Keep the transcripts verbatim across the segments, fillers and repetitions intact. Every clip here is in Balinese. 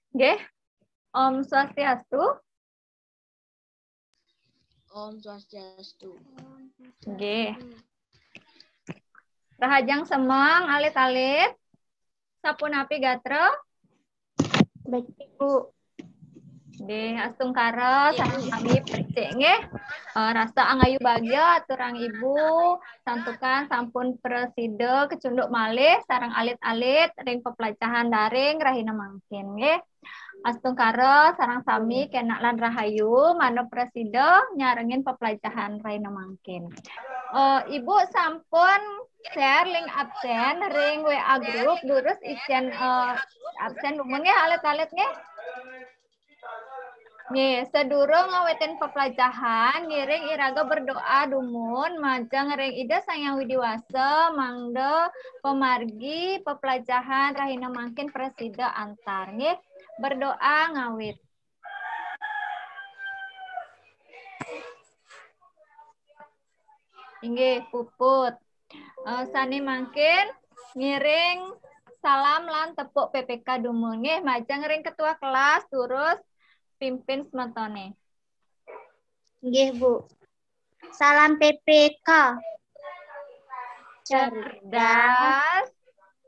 Nggih. Om Swastiastu. Om Swastiastu. Nggih. Rahajeng semeng alit-alit. Sapunapi gatra? Baik, Bu. Nggih, astungkara sareng sami becik nggih. Eh, rasa angayu bagya aturang Ibu, santukan sampun prasida kecunduk malih sareng alit-alit ring peplajahan daring rahina mangkin nggih. Astungkara sareng sami kenak lan rahayu, manut prasida nyarengin peplajahan rahina mangkin. Eh, Ibu sampun share link absen ring W A group, durus isin eh, absen dumun nggih alit-alit nggih. Nggih, sadurung ngawitin peplajahan, ngiring iraga berdoa dumun majeng ring Ida Sang Hyang Widi Wasa mangda pamargi peplajahan rahina mangkin prasida antar nggih. Berdoa ngawit. Inggih, puput. Eh, sane mangkin ngiring salam lan tepuk P P K dumun nggih majeng ring ketua kelas, durus pimpin semetone. Nggih, Bu. Salam P P K. Cerdas,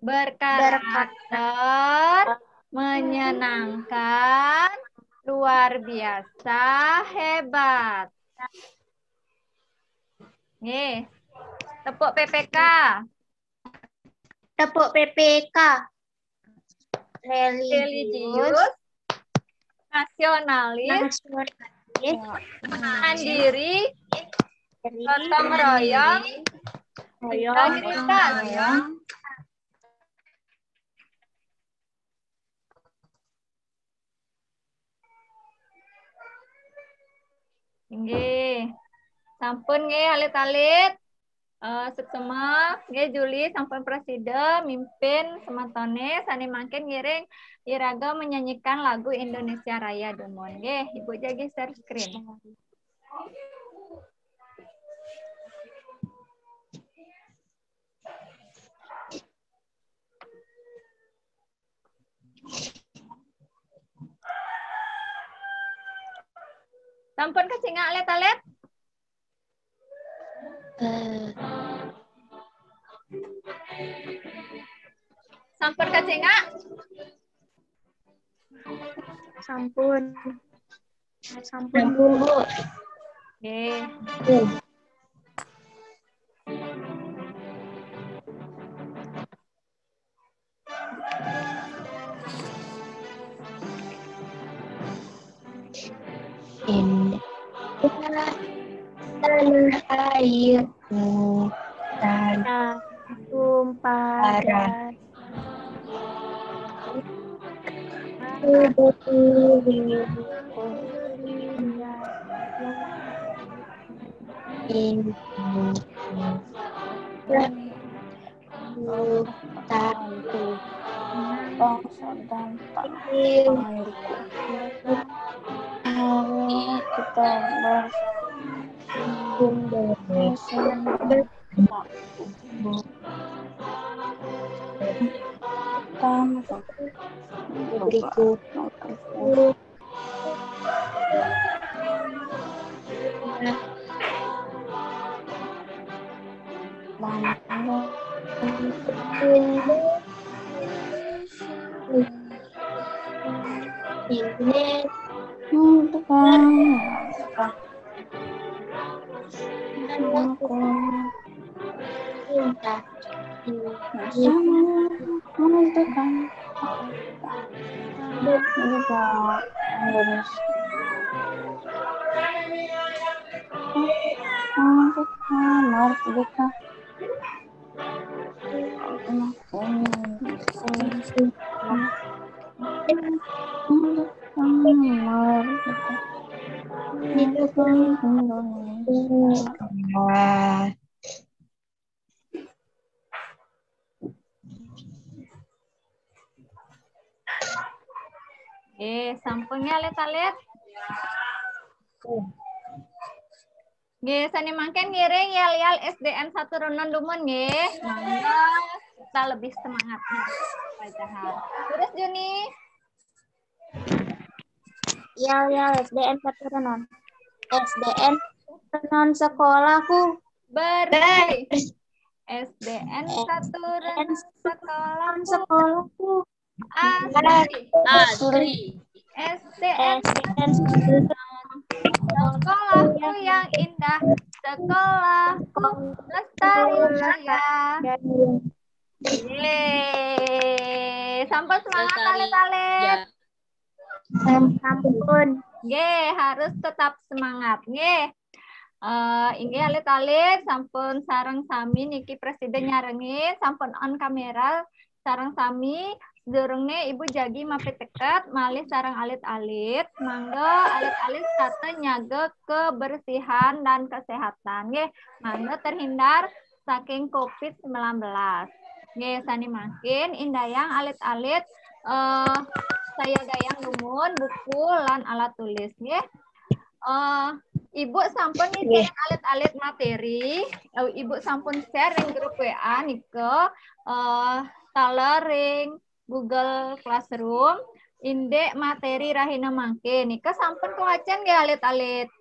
berkarakter, menyenangkan, luar biasa, hebat. Nggih. Tepuk P P K. Tepuk P P K. Religius, nasionalis, Nasionalis, mandiri, gotong royong, royong, integritas. Nggih. Sampun nggih alit-alit. Eh, suksema nggih Juli sampun prasida mimpin semetone sane mangkin ngiring iraga menyanyikan lagu Indonesia Raya dumun nggih. Ibu jagi share screen. Sampun kacingak alit-alit? Eh, Sampun kacingak? Sampun. Sampun, Bu. Nggih. Indah tanah airku, tanah tumpah darah. Indah. Tantu. Bangsa dan tanah airku. Mari kita bersama. Berikut. Eh, sampun ya, alit-alit? Nggih, sane mangkin ngiring yel-yel S D N satu Renon dumun nggih. Mangga kita lebih semangat nih, Pak Jahar. Terus Juni. Iya, iya, S D N Satu Renon. S D N Satu Renon sekolahku. Beri. S D N Satu Renon sekolahku. Sekolahku. Asri. Asri. S D N S D N Satu Renon. Sekolahku yang indah. Sekolahku lestari jaya. Yeay. Sampun semangat, Lestari. Alit-alit. Ya. Sampun. Nggih, harus tetap semangat. Nggih. Eh, inggih alit-alit, sampun sareng sami niki presiden nyarengin, sampun on kamera sareng sami. Sedurunge Ibu jagi mapit teket, malih sareng alit-alit. Mangga alit-alit tata nyaga kebersihan dan kesehatan. Nggih, mangga terhindar saking covid sembilan belas. Nggih, sane mangkin indayang alit-alit eh saya gayang dumun buku lan alat tulis nggih. Eh Ibu sampun ngicen alit-alit materi, eh, Ibu sampun share ring grup W A nika eh taler ring Google Classroom indik materi rahina mangkin. Nika sampun kawacen nggih alit-alit?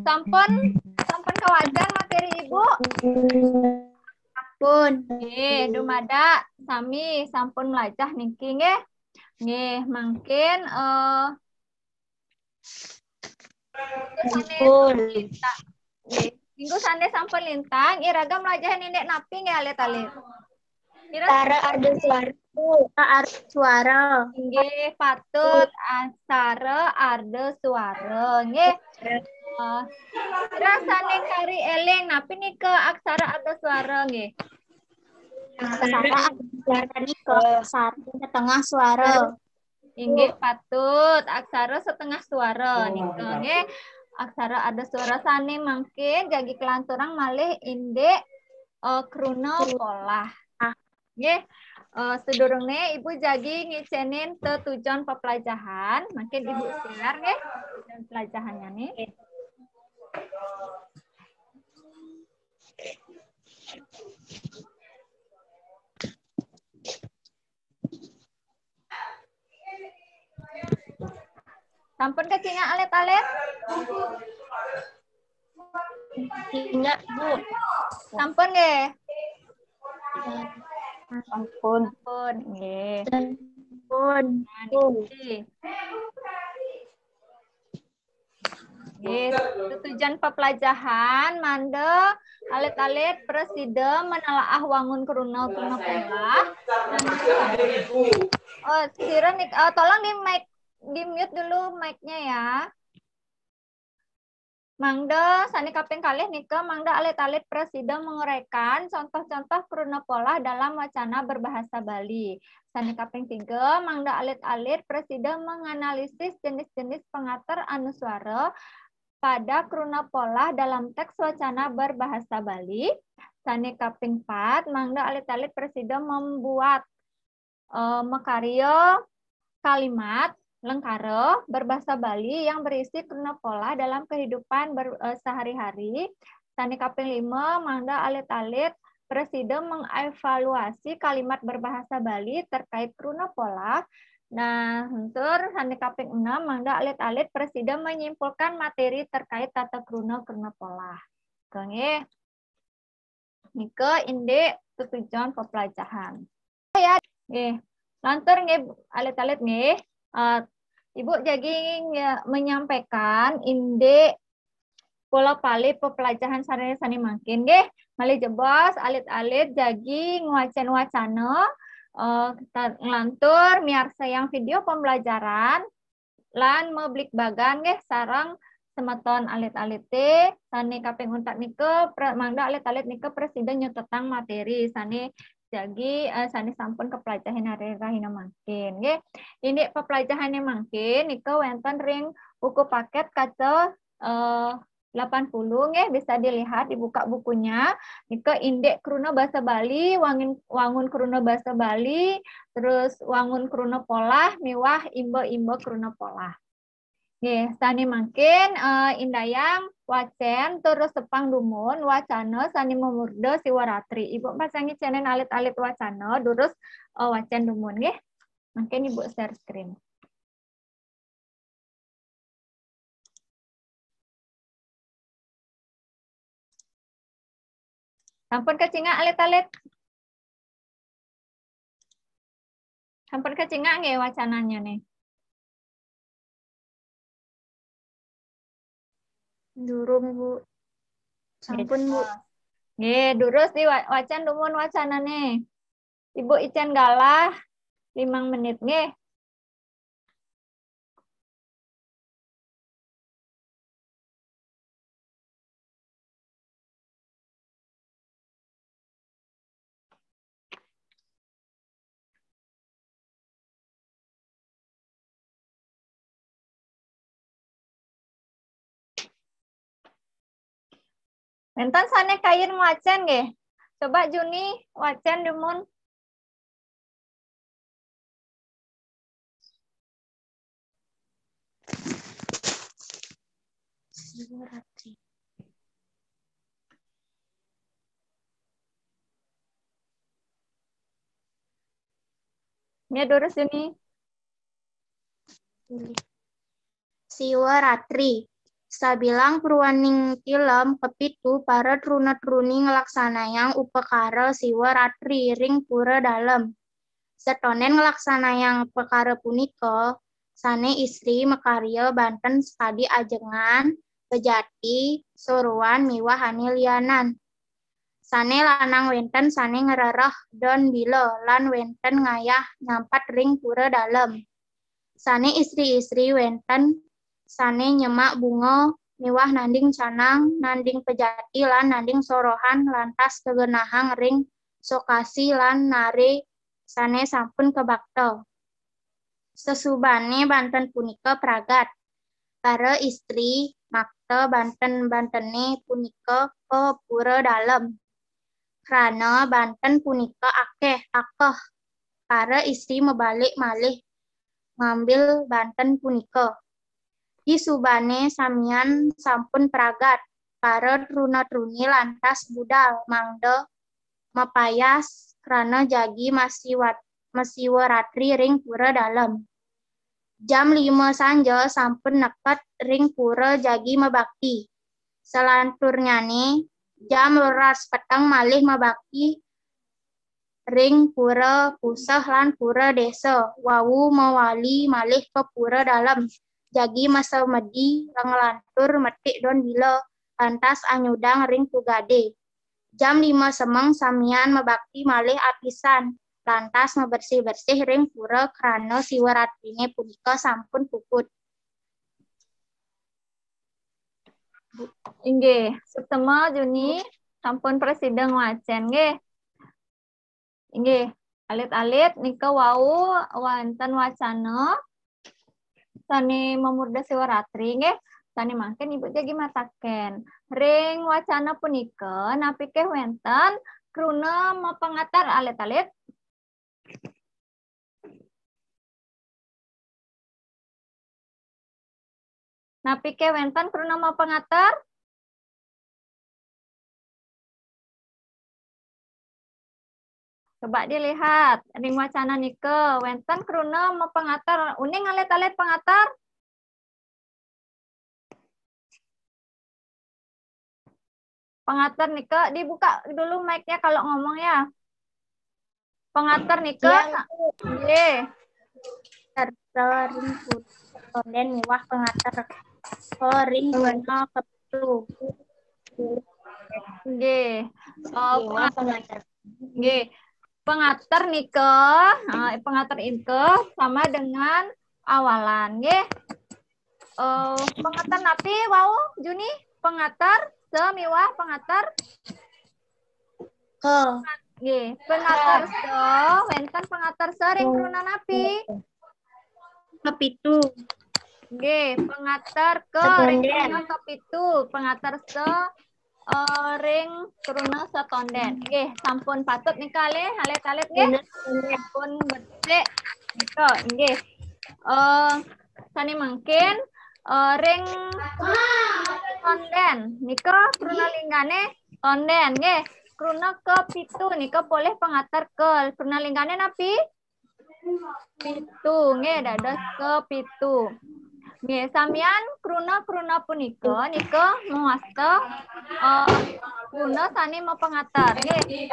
Sampun sampun kawacen materi Ibu? Sampun. Nggih, dumadak sami sampun mlajah niki nggih. Nggih, mangkin eh Sampun. Nggih. Minggu sane sampun lintang, iraga mlajahi indik napi nggih alit-alit? Kira Aksara arda suara. Arda suara. Nggih, patut aksara arda suara nggih. Eh, rasane kari eling napi nika aksara arda suara nggih? Aksara arda suara nika aksara setengah suara. Inggih patut aksara setengah suara nika nggih. Aksara arda suara sane mangkin jagi kelanturang malih indik eh, kruna polah. Nggih, eh, sedurunge Ibu jagi ngicenin tetujon pepelajahan, mangkin Ibu share nggih tetujon pelajahannya nih. Sampun kacingak alit-alit? Ingat, Bu. Sampun nggih. Sampun. Sampun nggih. Sampun. Nah, niki. Nggih, tetujon pepelajahan mangda alit-alit prasida menelaah wangun kruna kruna polah. Oh, sira nik, eh, tolong di mic, di mute dulu mic-nya ya. Mangda sane kaping kalih nika mangda alit-alit prasida menguraikan contoh-contoh kruna polah dalam wacana berbahasa Bali. Sane kaping tiga mangda alit-alit prasida menganalisis jenis-jenis pengater anuswara pada kruna polah dalam teks wacana berbahasa Bali. Sane kaping pat mangda alit-alit prasida membuat eh, makarya kalimat lengkara berbahasa Bali yang berisi kruna polah dalam kehidupan ber, eh, sehari-hari. Sane kaping lima mangda alit-alit prasida mengevaluasi kalimat berbahasa Bali terkait kruna polah. Nah, huntur sane kaping enam mangda alit-alit prasida menyimpulkan materi terkait tata kruna kruna polah. Nggih. Nika indik tetujon pepelajahan. Ya, nggih. Lantur nggih alit-alit nggih. Eh, Ibu jagi nge- menyampaikan indik pola pali pepelajahan sane sane mangkin nggih. Malih jebos alit-alit jagi ngwacen wacana eh, ta- nglantur miarsayang video pembelajaran lan mabligbagan nggih sareng semeton alit-alite sane kaping untat nika pra- mangda alit-alit nika prasida nyutetang materi sane jagi eh, sane sampun kapelajahin hari rahina mangkin nggih. Indik pepelajahane mangkin nika wenten ring buku paket kaca eh, delapan puluh nggih, bisa dilihat dibuka bukunya. Nika indik kruna basa Bali, wangun wangun kruna basa Bali, terus wangun kruna polah miwah imba-imba kruna polah. Nggih, sane mangkin eh, indayang wacen terus sepang dumun wacana sane mamurda Siwaratri. Ibu pasangi cenen alit-alit wacana durus eh, wacen dumun nggih. Mangkin Ibu share screen. Sampun kacingak alit-alit? Sampun kacingak nggih wacananya nih? Durung, Bu. Sampun, Bu. Nggih, durus diwacan dumun wacanane. Ibu icen galah limang menit nggih. Wenten sane kayun ngwacen nggih. Coba Juni wacen dumun. Ya, durus Juni. Siwa Ratri. Sabilang purwaning tilem kapitu para truna-truni nglaksanayang upakara Siwa Ratri ring pura dalem. Satonden nglaksanayang upakara punika, sane istri makarya banten sakadi ajengan, pejati, sorohan miwah ane lianan. Sane lanang wenten sane ngrereh don bila lan wenten ngayah nyampat ring pura dalem. Sane istri-istri wenten sane nyemak bunga miwah nanding canang, nanding pejati lan nanding sorohan lantas kagenahang ring sokasi lan nare sane sampun kabakta. Sesubane banten punika pragat. Para istri makta banten-bantene punika ka pura dalem. Krana banten punika akeh, akeh. Para istri mabalik malih ngambil banten punika. Disubane samian sampun pragat, para truna-truni lantas budal mangda mapayas krana jagi masiwat-, masiwa ratri ring pura dalem. Jam lima sanja sampun neked ring pura jagi mabakti. Salanturnyane jam roras peteng malih mabakti ring pura puseh lan pura desa, wau mawali malih ka pura dalem, jagi masemadi nglantur metik don bila, lantas anyudang ring pugade. Jam lima semeng samian mabakti malih apisan, lantas mabersih-bersih ring pura krana Siwa Ratrine punika sampun puput. Inggih, suksma Juni sampun prasida ngwacen nggih. Inggih, alit-alit nika wau wenten wacana sane mamurda Siwa Ratri nggih. Sane mangkin Ibu jagi mataken. Ring wacana punika napike wenten kruna mapangater alit-alit? Napike wenten kruna mapangater? Coba dilihat, ring wacana nika, wenten kruna mapangater, uning alit-alit pangater? Pangater nika, dibuka dulu mic-nya kalau ngomong ya. Pangater nika, ya, sa-, nggih. Serta ring tonden miwah pangater. Ring guna kepitu. Nggih. Oh, miwah pangater. Nggih. Pangater nika, eh, pangater nika sama dengan awalan, nggih. Eh, pangater napi wau, Juni? Pangater sa miwah pangater? Ke. Nggih, pangater sa, wenten pangater sa ring kruna napi? Kepitu. Nggih, pangater ke ring kruna kepitu, pangater sa, eh, ring kruna satonden. Nggih, sampun patut nika kalih, alit-alit nggih. Sampun becik nika, nggih. Eh, sane mangkin, eh, ring tonden nika kruna linggane tonden nggih. Kruna kepitu nika polih pangater ke. Kruna linggane napi? Pitu, nggih, dados kepitu. Nggih, samian kruna-kruna punika nika mawasta, eh, kruna sane mapangater. Nggih.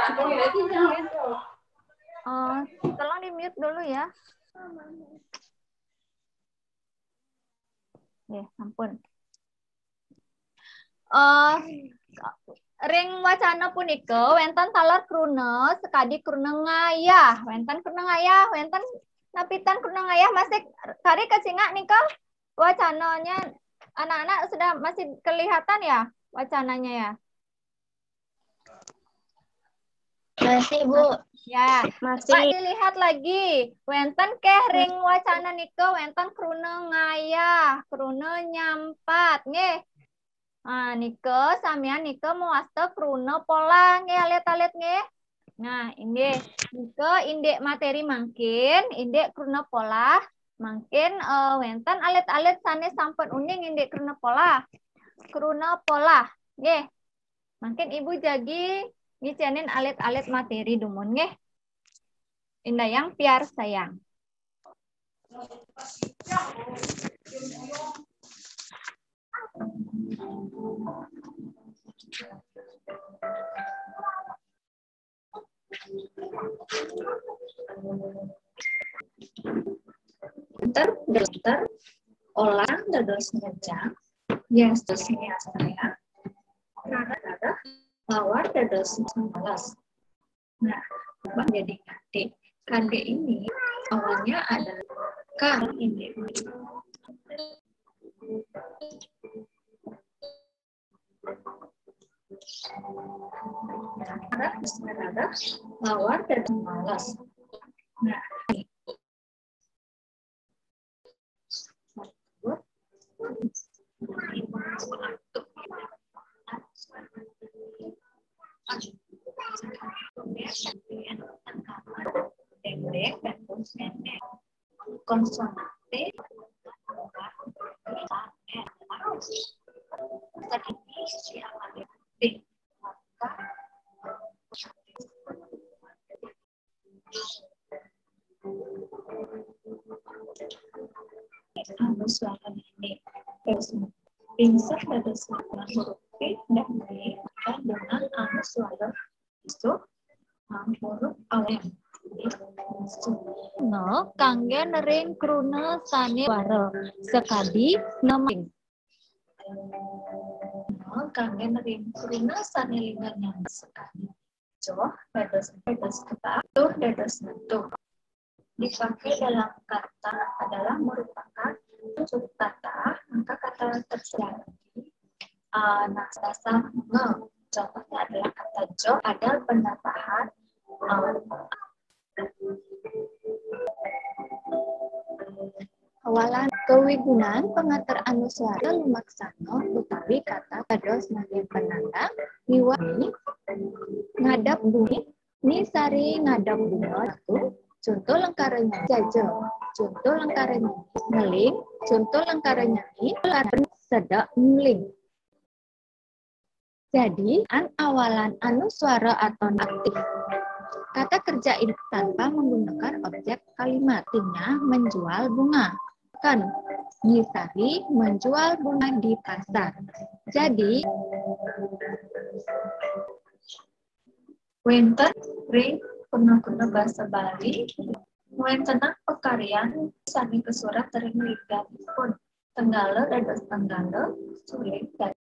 Eh, tolong di-mute dulu ya. Nggih, sampun. Eh, ring wacana punika wenten taler kruna sakadi kruna ngayah. Wenten kruna ngayah, wenten napitan kruna ngayah masih kari kacingak nika wacananya anak-anak sudah masih kelihatan ya wacananya ya? Masih, Bu. Ya, masih. Coba dilihat lagi. Wenten keh ring wacana nika wenten kruna ngayah, kruna nyampat, nggih. Ah, nika samian nika mawasta kruna polah, nggih, alit-alit, nggih. Nah, inggih. Nika indik materi mangkin, indik kruna polah. Mangkin, eh, wenten alit-alit sane sampun uning indik kruna polah. Kruna polah, nggih. Mangkin Ibu jagi ngicenin alit-alit materi dumun, nggih. Indayang piarsayang. Pinter, pinter, olah dados ngejang, yas dados ngayah, rara dados mawar dados males. Nah, berubah jadi kade. Kade ini awalnya adalah kang ini. Rara, rara, mawar dados males. Nah, konsonante Anu suara ini. Terus, pingsah dados suara huruf P dan D dengan anu suara iso, ah, huruf awal. No, kangge nering kruna sane wara sakadi nemeng. No, kangge nering kruna sane lingga nyambat sakadi joh dados, dados ketah, tuh dados netuh. Dipakai dalam kata adalah merupakan wujud kata, maka kata tersebut, eh, nah, dasar nge. Contohnya adalah kata joh pada penambahan, eh, awalan. Kawigunan pangater anuswara lumaksana utawi kata dados nanging penanda miwah ngadep bumi, ni sari ngadep bunga, conto lengkara nyanyi jaja, conto lengkara nyanyi ngeling, conto lengkara nyanyi sedek mling. Jadi, an awalan anuswara atau aktif. Kata kerja ini tanpa menggunakan objek kalimat. Artinya, menjual bunga. Kan, Nyi Sari menjual bunga di pasar. Jadi, wenten ring kuna-kuna basa Bali, wentenang pakaryan sami kasurat ring lingganipun. Tenggala dados tenggala, suling dados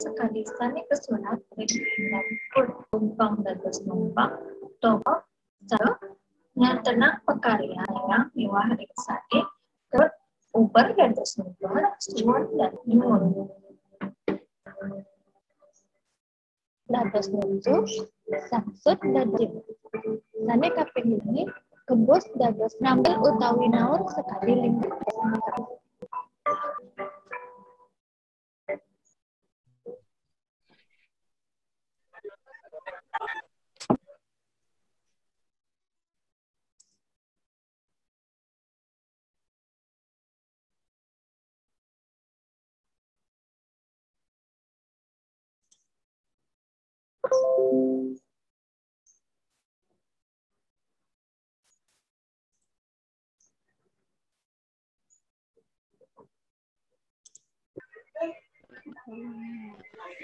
sakadi sane kasurat ring lingganipun. Numpang dados numpang, tongkol, cara nyantenang pakaryan yang miwah ring sane ke uber dados nuber, suwun dados nyuwun. Dados nuju, sangsut dados. Sane kaping lima, kebus dados nampil utawi naur sakadi lingga.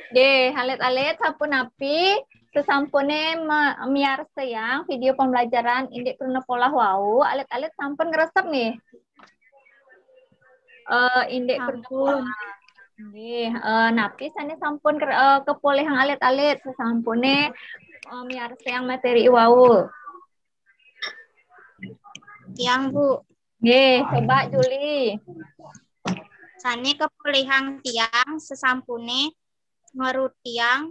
Nggih, alit-alit sampun napi? Sesampune me-, miarsa yang video pembelajaran indik kruna polah wau, alit-alit sampun ngresep nggih? Eh, indik kruna polah. Nggih, eh, napi sane sampun ker-, eh, kapolihang alit-alit sesampune, eh, miarsa yang materi wau? Tiang, Bu. Nggih, coba Juli. Sane kapolihang tiang sesampune ngrutiang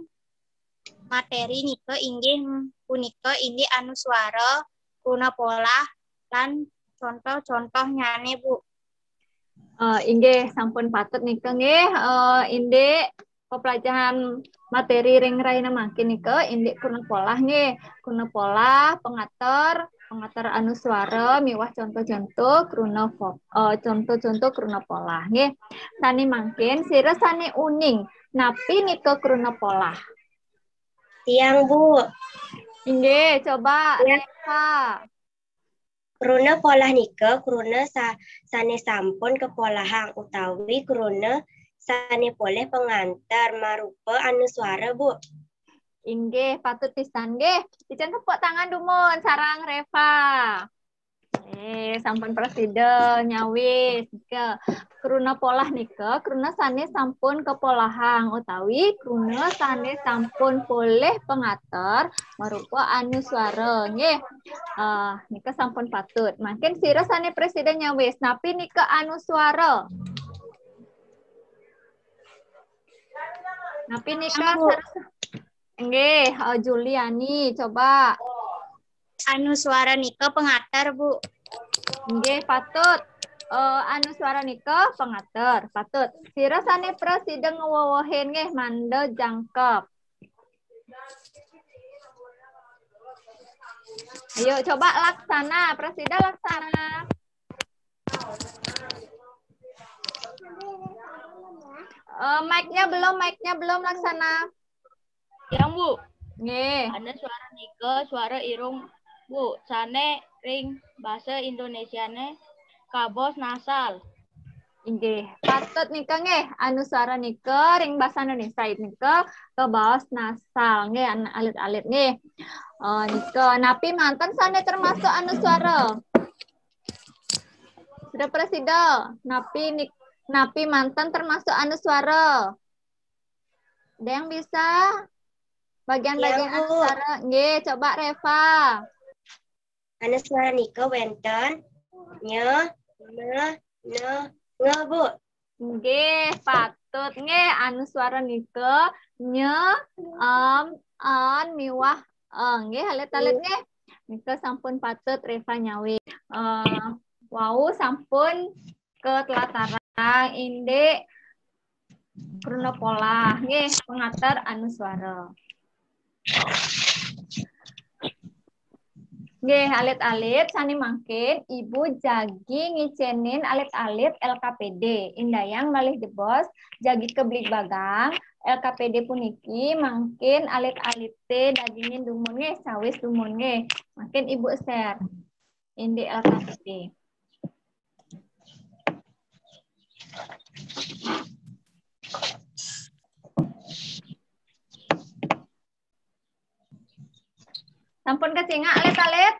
materi nika inggih punika indik anuswara, kruna polah, lan contoh-contohnyane, Bu. Eh, inggih, sampun patut nika nggih, eh, indik pepelajahan materi ring rahina mangkin nika indik kruna polah nggih. Kruna polah, pangater, pangater anuswara miwah contoh-contoh kruna fo-, eh, contoh-contoh kruna polah nggih. Sane mangkin sira sane uning napi nika kruna polah? Tiang, Bu. Inggih, coba Reva. Kruna polah nika kruna sa-, sane sampun kapolahang utawi kruna sane polih panganter marupa anuswara, Bu. Inggih, patut pisan nggih. Titiang tepuk tangan dumun sareng Reva. Eh, sampun prasida nyawis. Ke-, kruna polah nika, kruna sane sampun kapolahang utawi kruna sane sampun polih pangater marupa anuswara. Nggih. Eh, nika sampun patut. Mangkin sira sane prasida nyawis, napi nika anuswara? Napi nika? Tiang, Bu. Sareng-, nggih, eh, Juliani, coba. Anuswara nika pangater, Bu. Nggih, patut. Eh, anuswara nika pangater, patut. Sira sane prasida ngwewehin nggih mangda jangkep. Ayo, coba Laksana, prasida Laksana. Eh, mic-nya belum, mic-nya belum, Laksana. Tiang, Bu. Nggih. Anuswara nika swara irung, Bu. Sane ring basa Indonesiane kabaos nasal. Inggih. Patut nika nggih, anuswara nika ring basa Indonesia nika kabaos nasal nggih, an-, alit-alit nggih. Eh, nika napi manten sane termasuk anuswara? Sira prasida, napi nik-, napi manten termasuk anuswara? Ada yang bisa? Bagian-bagian, iya, Bu. Anuswara. Nggih, coba Reva. Anuswara nika wenten nya, na, na, nga, Bu. Nggih, patut nggih, anuswara nika nya, em, an, miwah eng. Nggih, alit-alit nggih. Nika sampun patut Reva nyawis. Eh, wau sampun katlatarang indik kruna polah nggih, pangater anuswara. Nggih, alit-alit sane mangkin Ibu jagi ngicenin alit-alit L K P D. Indayang malih jebos jagi kebligbagang L K P D puniki mangkin alit-alite dagingin dumun nggih, cawis dumun nggih. Mangkin Ibu share indik L K P D. Sampun kacingak alit-alit?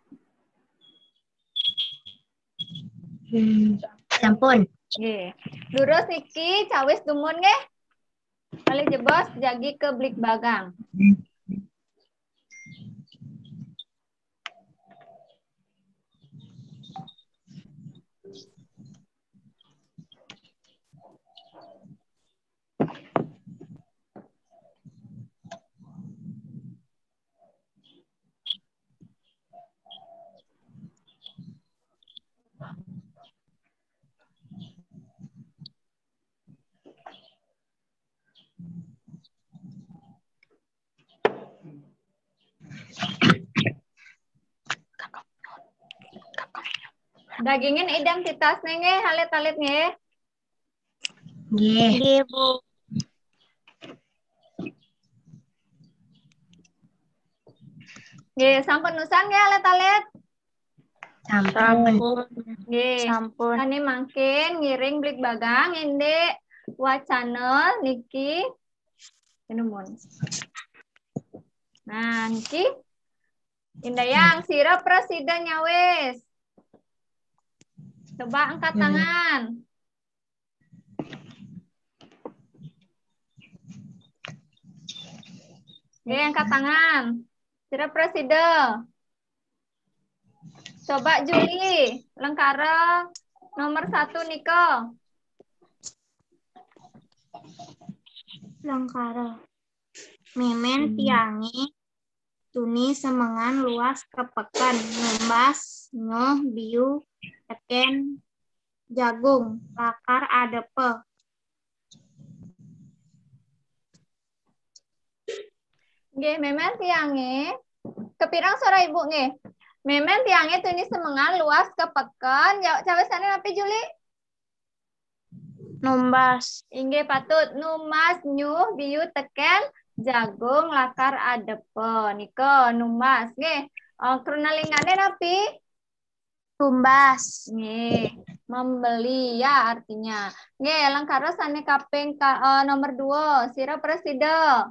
Hmm, sampun. Nggih. Durus niki cawis dumun nggih. Malih jebos jagi kebligbagang. Dagingin identitas nggih, alit-alit nggih. Nggih. Nggih, Bu. Nggih, sampun nusan nggih, alit-alit? Sampun. Sampun. Nggih. Sampun. Sane mangkin ngiring bligbagang indik wacana niki. Ini mun. Nah, niki. Indayang, sira prasida nyawis? Coba angkat tangan. Oke, angkat tangan. Sira prasida. Coba Juli, lengkara nomor satu nika. Lengkara. Mémén tiangé tuni semengan luas ka peken, numbas, nyuh, biu, tekén, jagung, lakar adepa. Nggih, mémén tiangé. Kapireng suara Ibu nggih? Mémén tiangé tuni semengan luas ka peken. Ya, cawisané napi, Juli? Numbas. Inggih patut. Numbas, nyuh, biu, tekén, jagung, lakar adepa. Nika numbas nggih. Eh, kruna linggané napi? Tumbas. Nggih, membeli ya artinya. Nggih, lengkara sané kaping ka, eh, nomor dua. Sira prasida.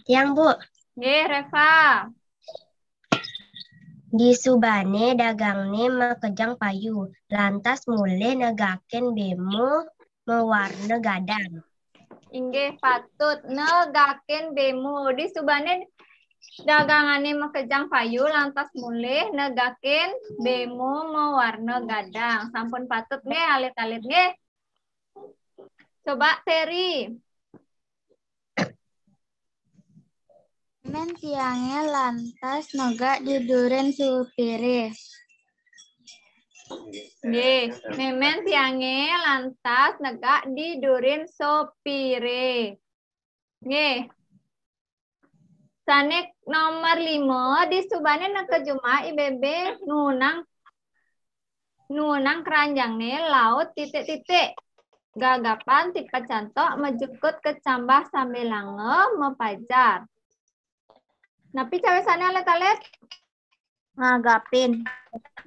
Tiang, Bu. Nggih, Reva. Disubané dagangné makejang payu, lantas mulih negakin bemo mawarna gadang. Inggih patut, negakin bemo. Disubané dagangané makejang payu, lantas mulih negakin bemo mawarna gadang. Sampun patut nggih, alit-alit nggih. Coba Teri. Mémén tiangé lantas negak di durin supiré. Nggih, mémén tiangé lantas negak di durin supiré. Nggih. Sané nomor lima, disubané neka jumah I B B nuunang, nuunang keranjangné laut titik-titik. Gagapan tipat cantok majukut kecambah sambilanga mapajar. Napi cawisané alit-alit? Ngagapin.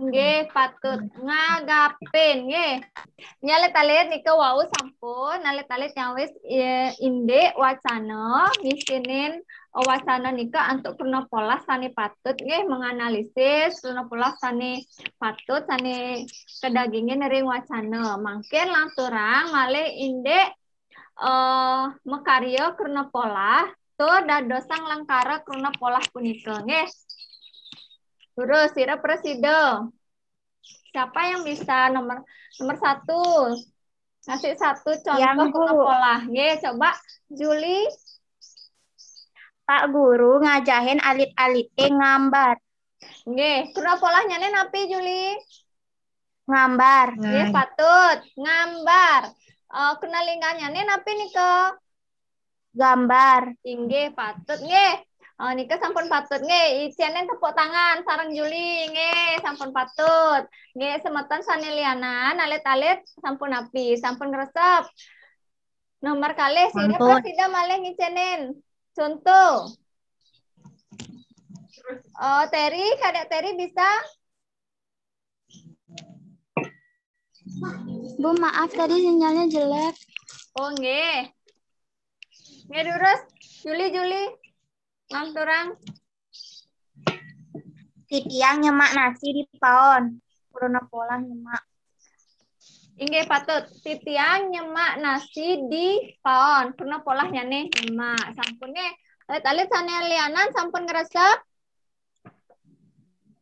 Nggih, patut. Ngagapin, nggih. Nggih alit-alit nika wau sampun, alit-alit nyawis, eh, indik wacana, ngisinin, eh, wacana nika antuk kruna polah sané patut, nggih, menganalisis kruna polah sané patut, sané kadagingin ring wacana. Mangkin lanturang malih indik, eh, makarya kruna polah, tur dadosang lengkara kruna polah punika, nggih. Terus, sira prasida. Siapa yang bisa nomor, nomor satu? Ngasih satu contoh kruna polah. Nggih, coba Juli. Pak Guru ngajahin alit-alité ngambar. Nggih, kruna polahnyané napi, Juli? Ngambar. Nggih, patut. Ngambar. Eh, kruna lingganyané napi nika? Gambar. Inggih, patut nggih. Eh, nika sampun patut nggih. Icénin tepuk tangan sareng Juli nggih, sampun patut. Nggih, semeton sané lianan, alit-alit sampun napi? Sampun ngresep. Nomor kalih, sira prasida malih ngicénin contoh. Oh, Teri, Kadek Teri bisa? Bu, maaf tadi sinyalnya jelek. Oh, nggih. Nggih, durus. Juli, Juli. Lanturang. Titiang nyemak nasi di paon. Kruna polah nyemak. Inggih patut. Titiang nyemak nasi di paon. Kruna polahnyané nyemak. Sampun nggih. Alit-alit sané lianan sampun ngresep?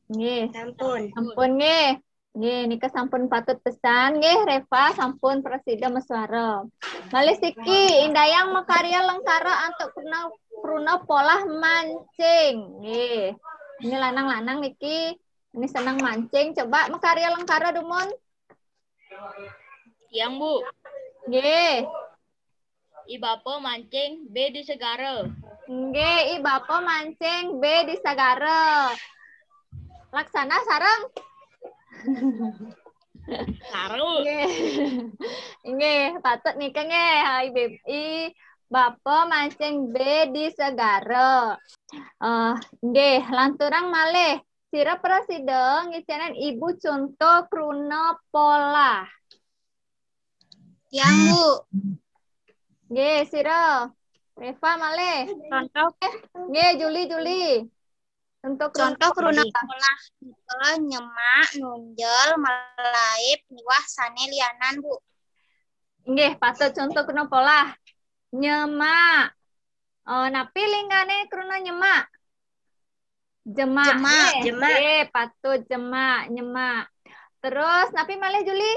Nggih. Sampun. Sampun nggih. Nggih, nika sampun patut pesan nggih, Reva sampun prasida masuara. Malih siki, indayang makarya lengkara antuk kruna, kruna polah mancing. Nggih. Ini lanang-lanang niki, ini seneng mancing. Coba makarya lengkara dumun. Tiang, Bu. Nggih. I bapa mancing bé di segara. Nggih, i bapa mancing bé di segara. Laksana sareng? Sareng. Nggih. Nggih, patut nika nggih. I bé-, i bapa mancing bé di segara. Eh, nggih, lanturang malih. Sira prasida ngicénin Ibu conto kruna polah? Tiang, Bu. Nggih, sira. Reva malih. Conto. Nggih, Juli, Juli. Conto kruna, conto kruna polah. Polah nika nyemak, nunjel, melaib, miwah sané lianan, Bu. Nggih, patut, conto kruna polah. Nyemak. Oh, napi linggané kruna nyemak? Jemak. Jemak. Nggih. Jemak. Nggih, patut, jemak, nyemak. Terus napi malih, Juli?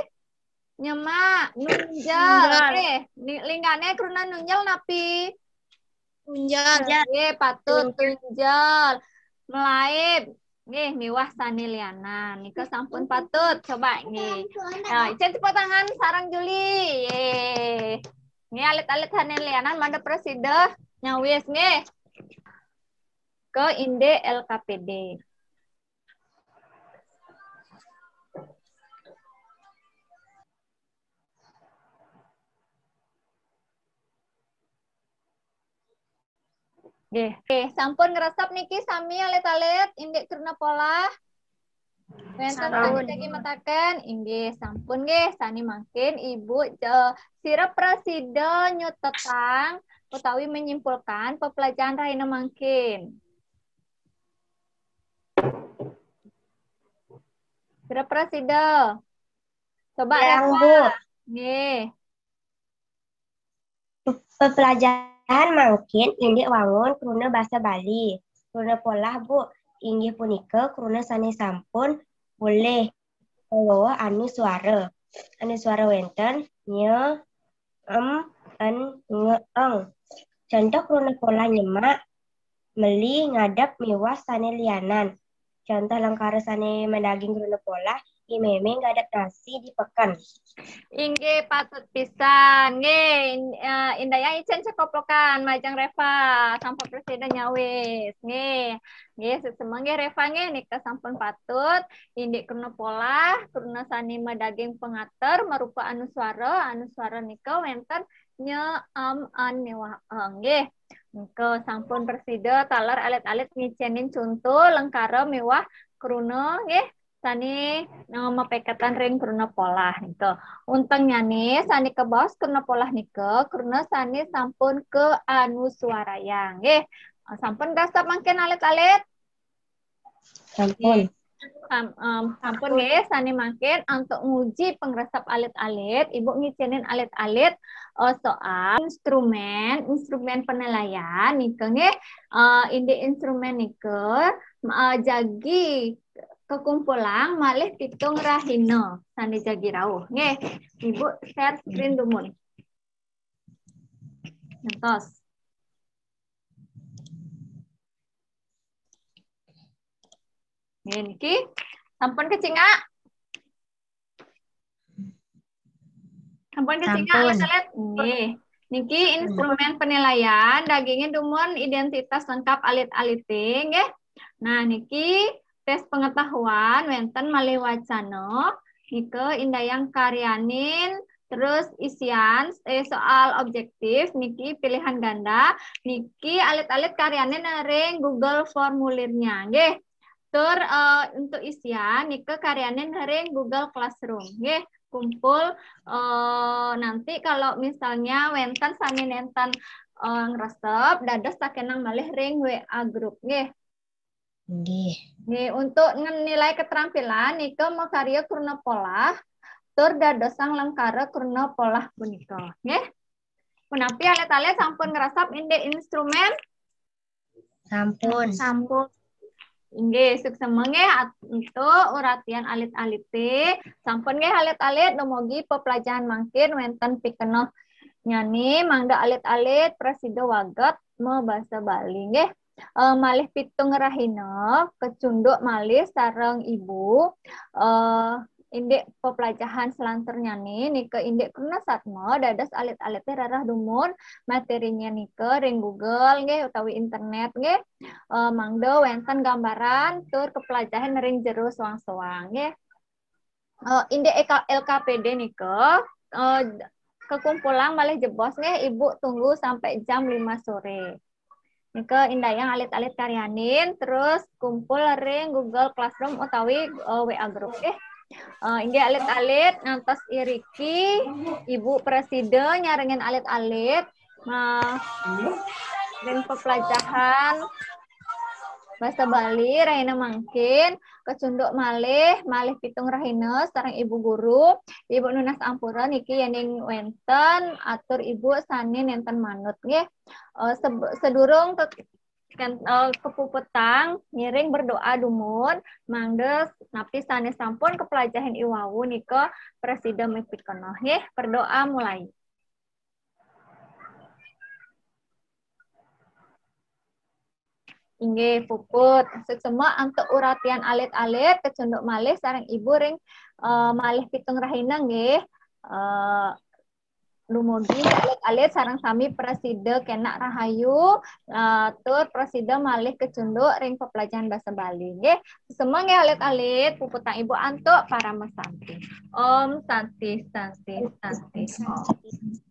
Nyemak, nunjel. Nunjel. Nggih, ni-, linggané kruna nunjel napi? Tunjel. Tunjel. Nggih, patut, tunjel. Tunjel. Melaib. Nggih, miwah sané lianan. Nika sampun patut. Coba nggih. Nah, icén tepuk tangan sareng Juli. Yé. Nggih, alit-alit sané lianan mangda prasida nyawis nggih. Ke indik L K P D. Nggih. Nggih, sampun ngresep niki sami alit-alit indik kruna polah? Wénten sané jagi mataken? Inggih, sampun nggih. Sané mangkin Ibu, eh, sira prasida nyutetang utawi menyimpulkan pepelajahan rahina mangkin. Sira prasida. Coba Reva. Nggih. Pepelajahan mangkin indik wangun kruna basa Bali. Kruna polah, Bu, inggih punika kruna sané sampun polih, utawi anuswara. Anuswara wénten nya, em, en, nge, eng. Conto kruna polah nyemak, meli, ngadep, miwah sané lianan. Conto lengkara sané madaging kruna polah, I Mémé ngadep nasi di peken. Inggih, patut pisan. Nggih, in-, eh, indayang icén cekoplokan majeng Reva, sampun prasida nyawis. Nggih. Nggih, suksma nggih Reva nggih, nika sampun patut. Indik kruna polah, kruna sané madaging pangater marupa anuswara, anuswara nika wénten nya, em, en, miwah eng. Nggih. Nika sampun prasida taler alit-alit ngicénin conto lengkara miwah kruna nggih. Sané, eh, mapaiketan ring kruna polah nika. Untengnyané sané kabaos kruna polah nika, kruna sané sampun kaanuswarayang nggih. Sampun ngresep mangkin alit-alit? Sampun. Sam-, em, sampun nggih, sané mangkin antuk nguji pangresep alit-alit, Ibu ngicénin alit-alit, eh, soal instrumen, instrumen penilaian nika nggih, eh, indik instrumen nika, eh, jagi kakumpulang malih pitung rahina sané jagi rauh. Nggih, Ibu share screen dumun. Ngentos. Nggih, niki sampun kacingak? Sampun kacingak, sampun. Alit-alit? Nggih. Niki instrumen penilaian, dagingin dumun identitas lengkap alit-alite, nggih. Nah, niki tes pengetahuan, wénten malih wacana, nika indayang karyanin, terus isian, eh, soal objektif, niki pilihan ganda, niki alit-alit karyanin ring Google Formulirnya, nggih. Tur, eh, untuk isian, nika karyanin ring Google Classroom, nggih. Kumpul, eh, nanti kalau misalnya wénten sami nénten, eh, ngresep, dados takénang malih ring W A group, nggih. Nggih. Nggih, untuk ngenilai keterampilan nika makarya kruna polah, tur dadosang lengkara kruna polah punika, nggih. Punapi alit-alit sampun ngresep indik instrumen? Sampun. Sampun. Inggih, suksma nggih at-, untuk uratian alit-alite. Sampun nggih alit-alit, dumugi pepelajahan mangkin wénten pikenohnyané, mangda alit-alit prasida wagéd mabasa Bali nggih. Eh, malih pitung rahina, kacunduk malih sareng Ibu. Eh, indik pepelajahan selanturnyané nika indik kruna satma, dados alit-alite rereh dumun materinya nika ring Google nggih utawi internet nggih. Eh, mangda wénten gambaran tur kapelajahin ring jero soang-soang nggih. Eh, indik L K P D nika, eh, kakumpulang malih jebos nggih, Ibu tunggu sampai jam lima sore. Nika indayang alit-alit karyanin, terus kumpul ring Google Classroom utawi eh, W A group, nggih. Eh, inggih alit-alit, ngantos iriki Ibu prasida nyarengin alit-alit, ma-, ring pepelajahan basa Bali rahina mangkin, kacunduk malih, malih pitung rahina sareng Ibu Guru. Ibu nunas ampura niki yening wenten atur Ibu sane nenten manut, nggih. Eh, seb-, sedurung ke-, ken-, eh, kepuputang, ngiring berdoa dumun, mangda napi sane sampun kapelajahin iwau nika prasida mapikenoh, nggih. Berdoa mulai. Inggih, puput. Suksma antuk uratian alit-alit, kacunduk malih sareng Ibu ring, eh, malih pitung rahina, nggih. Eh, dumugi alit-alit sareng sami prasida kenak rahayu, eh, tur prasida malih kacunduk ring pepelajahan basa Bali, nggih. Suksma nggih alit-alit, puputang Ibu antuk parama santi. Om Santi, Santi, Santi, Om.